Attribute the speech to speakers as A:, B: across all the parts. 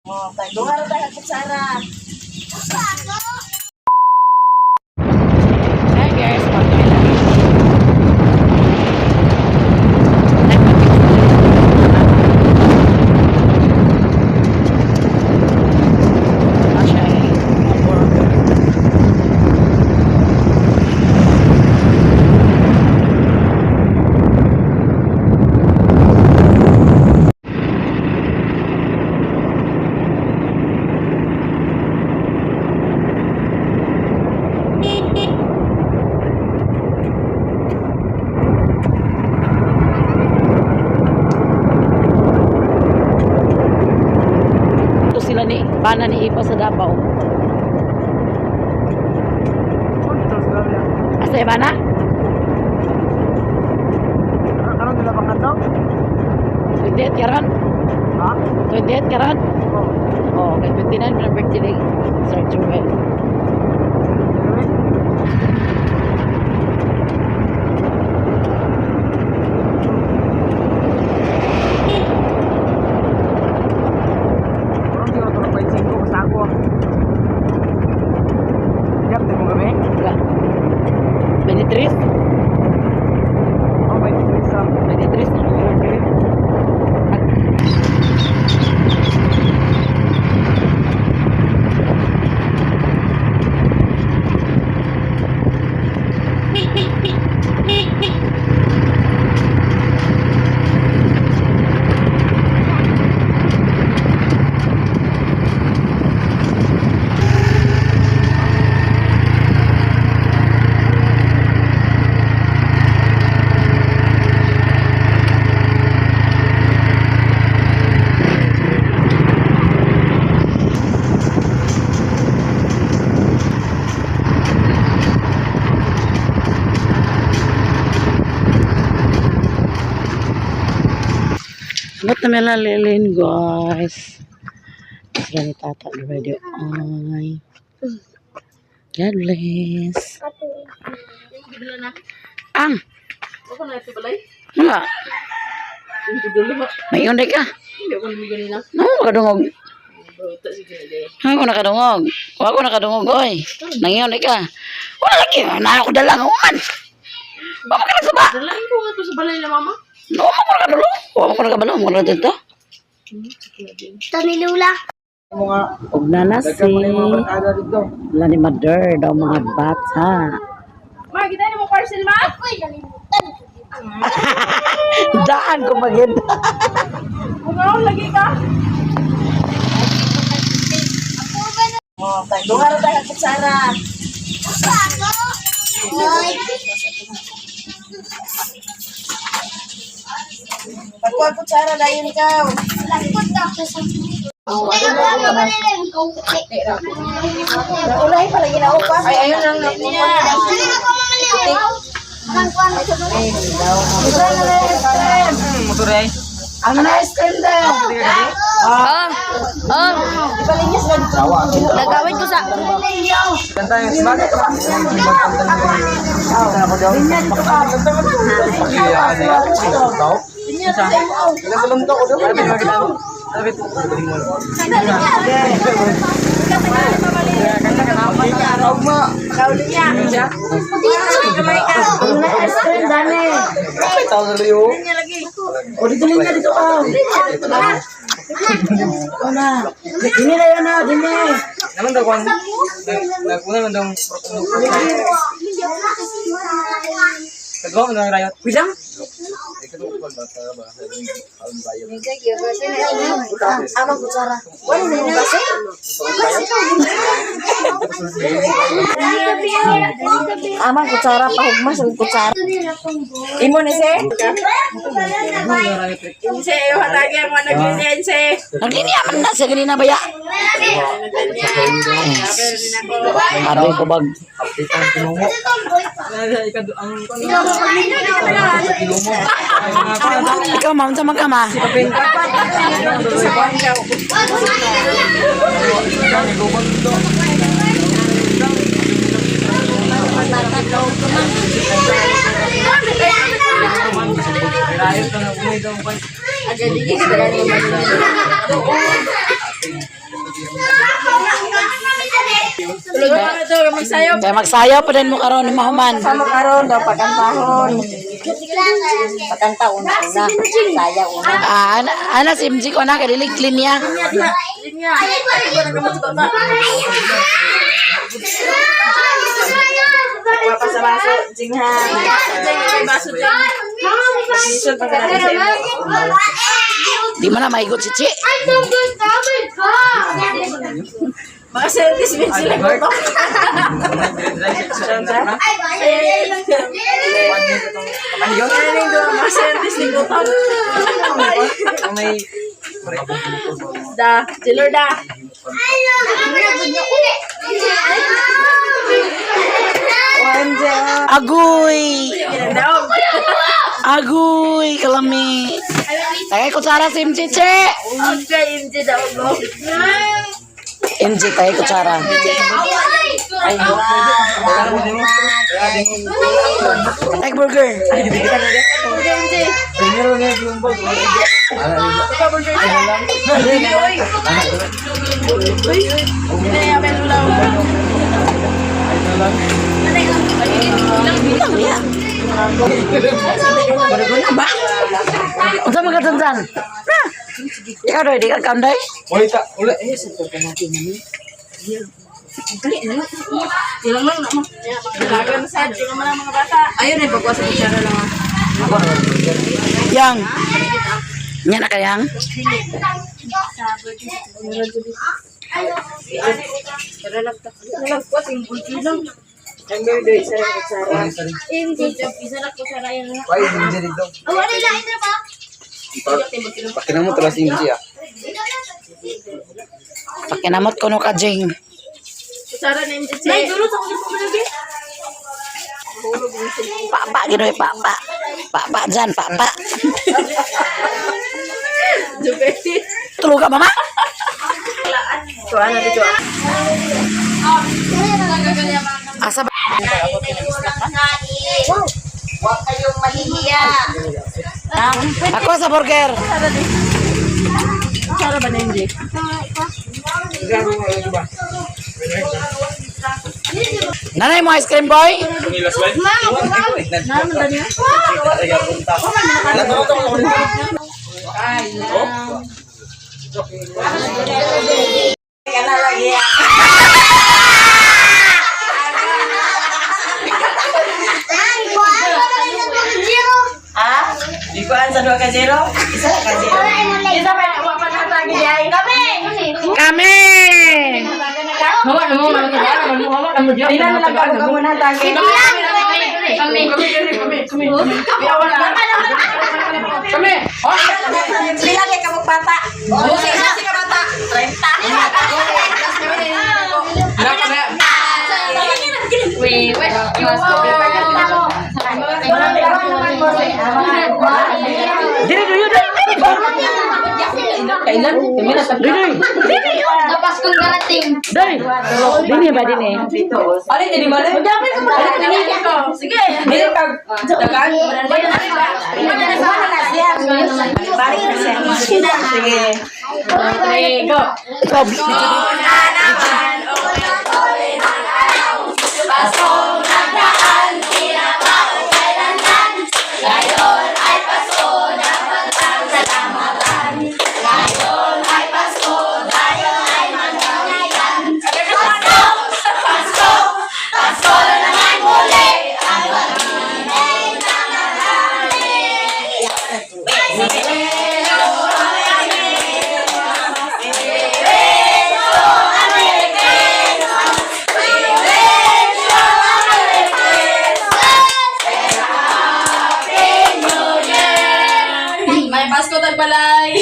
A: Oh, duha ra tayo kutsara.
B: Hi guys, pagkain. Ito sila ni Bana ni Ipa sa Davao. Asa Bana?
C: Karon nila bang adlaw?
B: 28 karon?
C: Ha?
B: 28 karon?
C: Oh.
B: Oh, kay 29 na birthday ni Sir Joel.
C: Karon di ko tulog 25 kasago. Gap di mo gabi?
B: Wala. 23?
C: Oh, 23 sa.
B: 23 na.
C: Okay.
B: Ba't na melalilin, guys? Sila ni Tata already. Ay. God bless. Ang! Wala. May unday ka. No, makadungog. Ako nakadungog. Wa ko nakadungog, oy. Nangiyon ka. Wala lagi. Na ako dala nga uman. Wa mo ka nagsaba.
A: Dalain ko nga to sa balay na mama.
B: No, mo ko nakadulog. Wa mo ko nakabalo. Mo na dito.
D: Ito ni Lula.
C: Mga
B: Og na si
C: daghan pa na yung mga barkada dito.
B: wala ni Mother daw mga bata.
A: Ma, kita na mo parcel ma?
D: Ako'y nalimutan.
B: Daan ko magid.
A: Bungaw lagi ka. Oh, duha ra tayo kutsara.
D: Ako? Ay.
A: Pagkuha kutsara dayon ikaw.
D: Lakot ako sa. Ay, ako malilin ko.
A: Ulahi pala ginaupa. Ay ayun lang na niya.
D: Ano ako mamalilin? Ang kuwan ko.
C: Motor ay.
B: Ang nice cream daw.
E: Ah, ah. Nagawin ko sa.
C: Kanta yung smart.
B: Ang nice cream dani. O dito linya dito ka. O na. Dini na yun na, dini.
C: Naman daw kung naguna man daw kadwa man daw rayot.
B: Bilang?
A: Amang kutsara. Wala na mo kasi. Amang kutsara pahugmas ang kutsara. Imo ni se? Se, hatagi ang mga naglinian se.
B: Naglinya man na sa ganina ba ya? Aray ko bag. Ikaw ma'am, sama ka ma.
A: Magsayaw.
B: Kaya magsayaw pa din mo karon mahuman.
A: Sama karon daw pagkantahon. Pagkanta una una. Sayaw una.
B: Ah, ana, ana si MG ko na kay dili clean niya.
A: Papasabaso, jingha. Lisod pa ka natin sa imo.
B: Di man na maigot si Chi.
A: Mga 70 minutes sila ko. Mga 70 ni gutom.
C: May
A: Da, Jilor da. OMG.
B: Agoy.
A: Daog.
B: Agoy, kalami. Tagay kutsara si MG, Che.
A: Okay, MJ daog.
B: MG, tagay kutsara. Egg burger.
C: Primero na yung bag.
B: Bilang niya. Unsa man ka dyan? Na. Ikaw doy, di ka kanday.
C: Ulit ta, ulit.
A: Ayun ay pagwa sa kutsara lang. Ah.
B: Yang. Nya na kayang.
C: Why hindi dito? Pakinamot tala si MG ah.
B: Pakinamot ko no ka jing.
A: Kutsara na MJ. Nay, dulot ako sa pamilya.
B: Papa ginoy papa. Papa dyan, papa.
A: Jupe.
B: Tulog ka mama.
A: Tuwa na dito.
B: Asa ba?
D: Huwag kayong mahihiya.
B: Ako sa burger.
A: Kutsara ba na MJ?
B: Nanay mo ice cream boy?
A: Ikuan sa 2 ka 0? Isa ka 0. Isa pa na pa natagi ay. Kami.
B: Kami!
A: Pila na lang ako mo natagi.
C: Kami.
A: Pila kay ka bata? Sige ka bata. 30.
B: Dili duyo dili dili ba?
A: Kailan? Kami na
B: Dili.
D: Napaskong darating.
B: Dili. Dili ba dili?
A: Alin dili ba? Sige. Dili pag dagan. Balik na siya. Sige. Go.
B: Ikaw.
E: May Pasko tagbalay.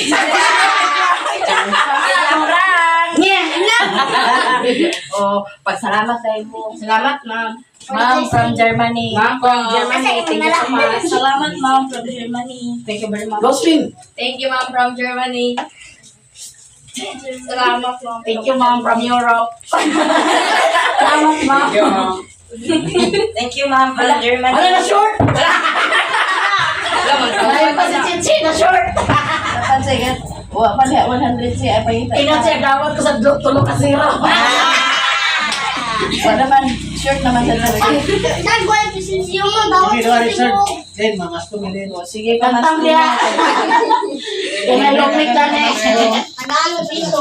A: Oh, pagsalamat tayo mo. Salamat, ma'am. Ma'am from Germany.
E: Ma'am from
A: Germany, thank you so much. Salamat, ma'am from Germany. Thank you very much.
B: Roslyn.
E: Thank you, ma'am from Germany. Salamat, ma'am.
A: Thank you, ma'am from Europe. Salamat, ma'am. Thank you, ma'am from Germany.
B: Ano na short?
A: Ay, pa si Chichi na short. Pansigat. Wa pa niya 100 siya ay pangita.
B: Ingat siya gawad ko sa tulog ka zero.
A: Wala man, short naman sa lalaki.
D: Nagwal siya mo bawat
F: Sige, Richard. Len, mamas ko, Len.
A: Sige, pamastong niya. Pinalukmit na eh.
D: Tagalog dito.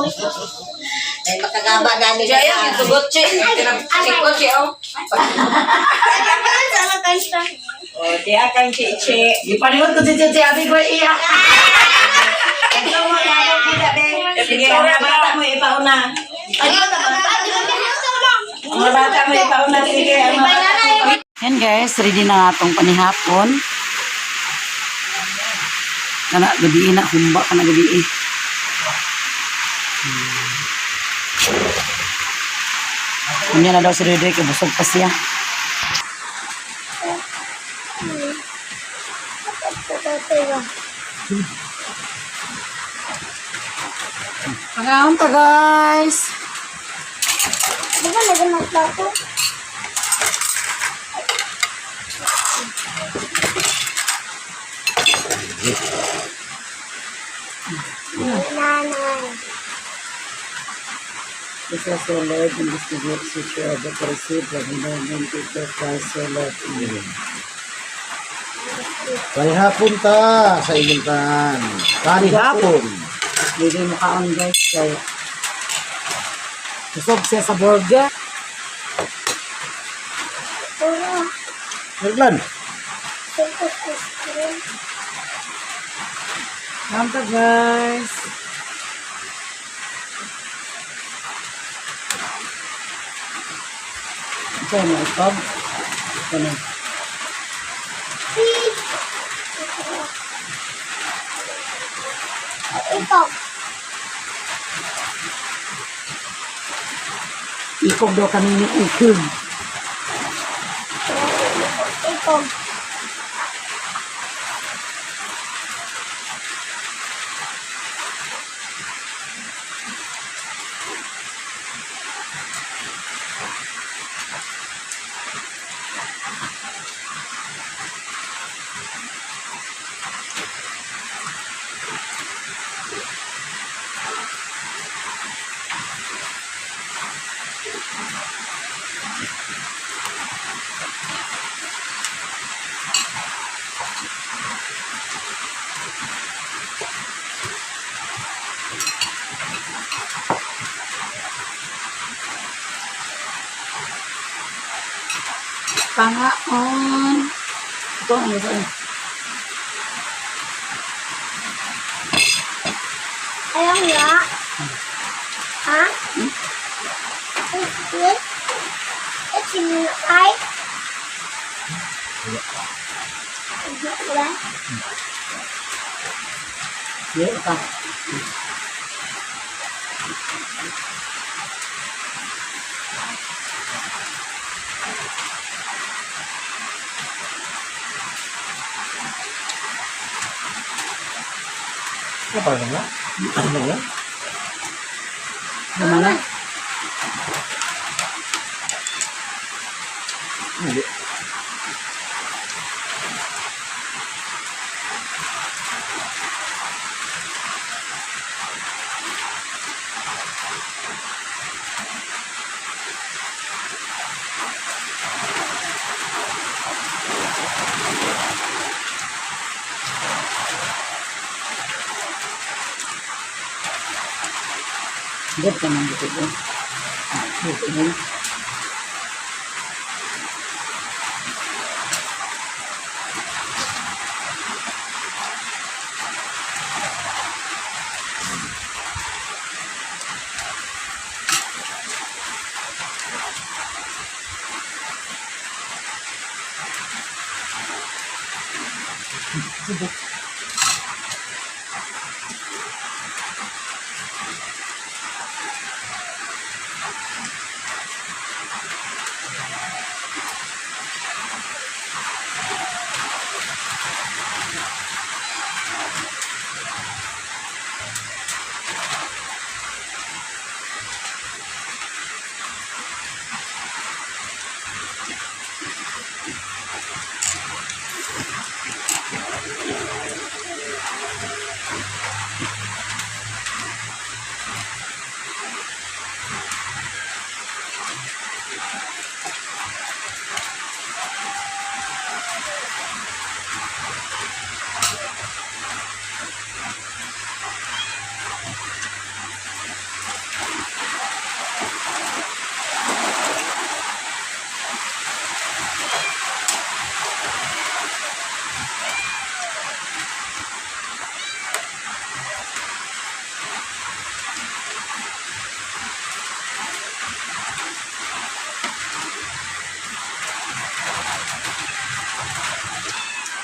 G: Ay, makagaba dali.
E: Jaya, yung tugot, che. Chiko, che, oh.
D: Sana kanta.
A: O, diya kang chichi.
B: Gipanihot ko si Chichi, abi ko iya.
A: Ito mo, lalo kita, be. Sige, ang mga bata mo ipauna. Ang mga bata mo ipauna. Sige, ang mga bata mo ipauna.
B: Yan guys, ready na atong panihapon. Kana gabi na humba kana gabi eh. Unya na daw si Rede kay busog pa siya. Pangaon pa guys.
D: Di ba naganap na ako? Nanay.
B: This was the Lord in this great future of the receive the anointed of Christ your Lord in you.
F: Panihapon ta sa inyong tanan. Panihapon.
B: Hindi mo kaon guys kay busog siya sa burger.
D: Puro.
F: Naglan.
D: Super ice cream.
B: Kamta guys. Ito na ikaw. Ito na.
D: Ito.
B: Ikog daw kami ni Ikog.
D: Ito.
B: Pangaon. Ito ano ba?
D: Ayaw nga. Ha? Ice cream? It's in ay. Wala.
B: Yeah, pa.
F: Ano pa na? Ano na?
B: Gumana.
F: Hindi.
B: Good ka nang dito. Good.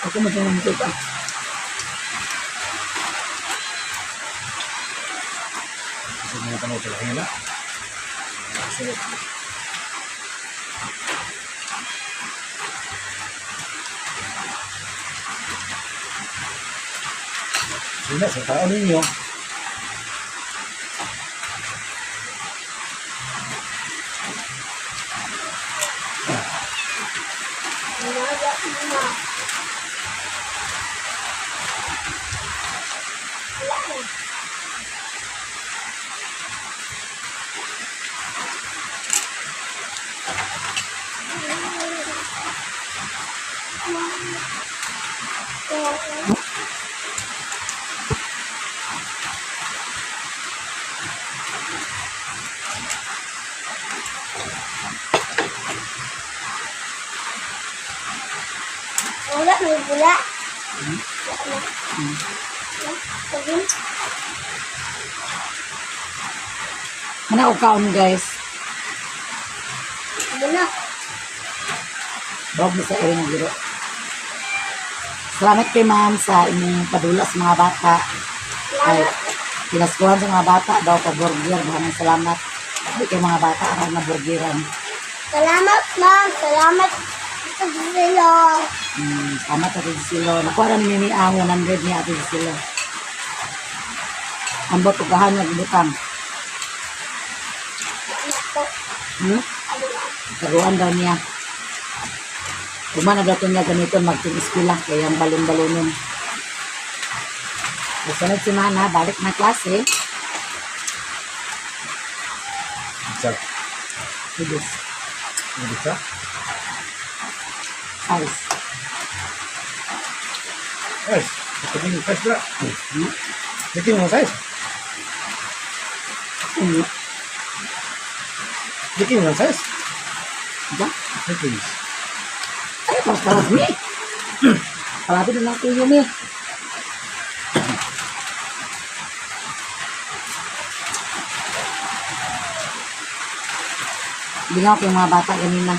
B: Ako mo pa.
F: Kasi mga tanong sa lahi na. Sunod. Sino sa tao ninyo?
D: Wala, may bula. Wala na. Wala. Sabi.
B: Mana ko kaon, guys.
D: Bula.
B: Bawag mo sa ere ng giro. Salamat kay ma'am sa inyong padula sa mga bata. Ay, pinaskuhan sa mga bata daw pa burger. Maraming salamat. Ay, kay mga bata ang na burgeran.
D: Salamat, ma'am. Salamat sa silo.
B: Salamat, Ate Silo. Nakuha na ni Mimi ang 100 ni Ate Silo. Ambot ugahan nagbutang. Taguan daw niya. Kumana daw to niya ganito magting eskwela kaya ang balon-balonon. Sunod semana, balik na klase.
F: Pizza.
B: Ibis.
F: Yung pizza?
B: Ice.
F: Guys, ito yung size bra. Ito yung size.
B: Ano?
F: Ito yung size.
B: Diyan?
F: Ito yung.
B: Ay, mas parang mi. Palapit na lang tuyo mi. Lingaw ko yung mga bata ganina.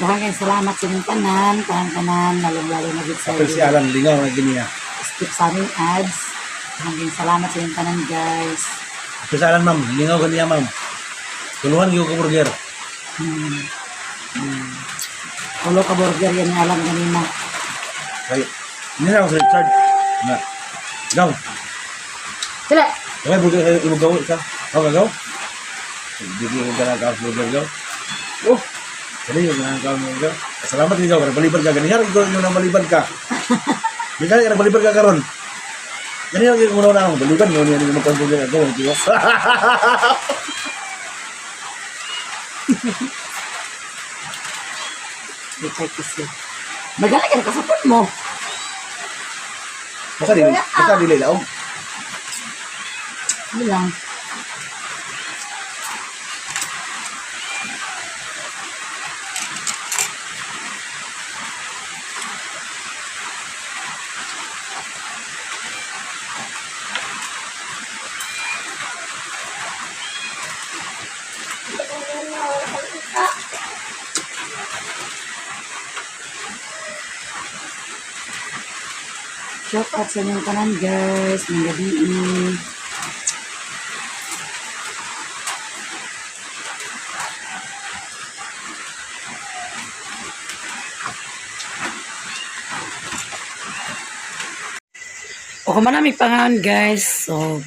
B: Daghang kayong salamat sa inyong tanan, tanan-tanan, lalong-lalo na gid sa
F: Apel si Alan, lingaw na giniya.
B: Skip sa aming ads. Daghang kayong salamat sa inyong tanan, guys.
F: Apel si Alan, ma'am. Lingaw giniya, ma'am. Tuluhan yung ka burger.
B: Ulo ka burger yan yung alam ganina.
F: Kay, hindi na ako sa Richard. Na. Gaw.
B: Sila!
F: Kaya burger kayo imugaw isa. Gaw gaw. Hindi ko ganang ka burger gaw. Oh. Dali yung ganang ka burger. Salamat gaw para baliban ka ganiya ikaw yung nang baliban ka. Bisan ka baliban ka karon. Ganiya gyud mo na ang baliban mo niya ni magkan burger gaw di ba?
B: Richard Kisli. Magaling ka nakasapot mo.
F: Basta dili laom.
B: Ano lang. Shout out sa inyong tanan, guys. Ng gabi. O kung marami pangaon, guys. So,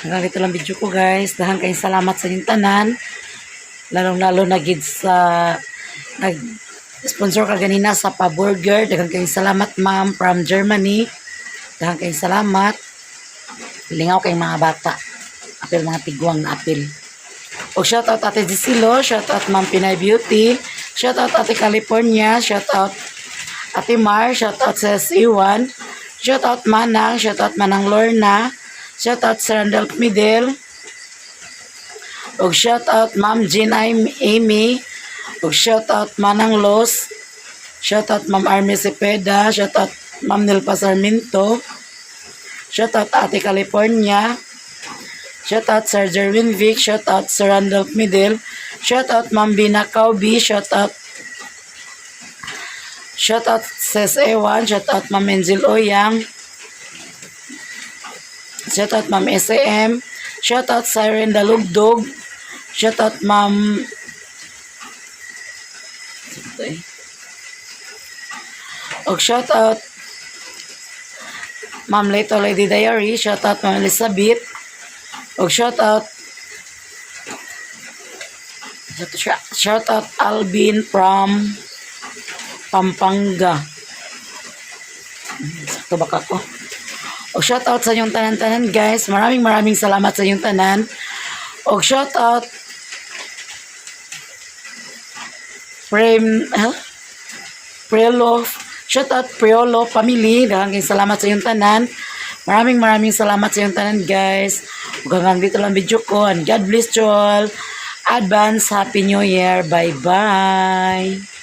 B: hanggang dito lang video ko, guys. Dahang kayong salamat sa inyong tanan. Lalong-lalo na gid sa nag-sponsor ka ganina sa pa-burger. Daghang kayong salamat, ma'am, from Germany. Daghang kayong salamat. Lingaw kayong mga bata. Apil, mga tigwang na apil. O shout out Ate Gisilo, shout out Ma'am Pinay Beauty, shout out Ate California, shout out Ate Mar, shout out Ses Iwan, shout out Manang, shout out Manang Lorna, shout out Sir Randolph Midel, og shout out Ma'am Jean Amy, og shout out Manang Los, shout out Ma'am Army Cepeda, shout out Ma'am Nilpa Sarmiento, shout out Ate California, shout out Sir Jerwin Vic, shout out Sir Randolph Midel, shout out Ma'am Bina Caubi, shout out Ses Ewan, shout out Ma'am Angel Oyang, shout out Ma'am SAM, shout out Siren Dalugdog, shout out Ma'am og shout out Ma'am Leto Lady Diary, shout out Ma'am Elizabeth, og shout out Alvin from Pampanga. Sakto ba ka ko? Og shout out sa inyong tanan-tanan, guys. Maraming maraming salamat sa inyong tanan. Og shout out Prem, huh? Prelo, shout out Priolo family. Daghang salamat sa inyong tanan. Maraming maraming salamat sa inyong tanan, guys. Ug hanggang dito lang video ko and God bless you all. Advance Happy New Year. Bye bye.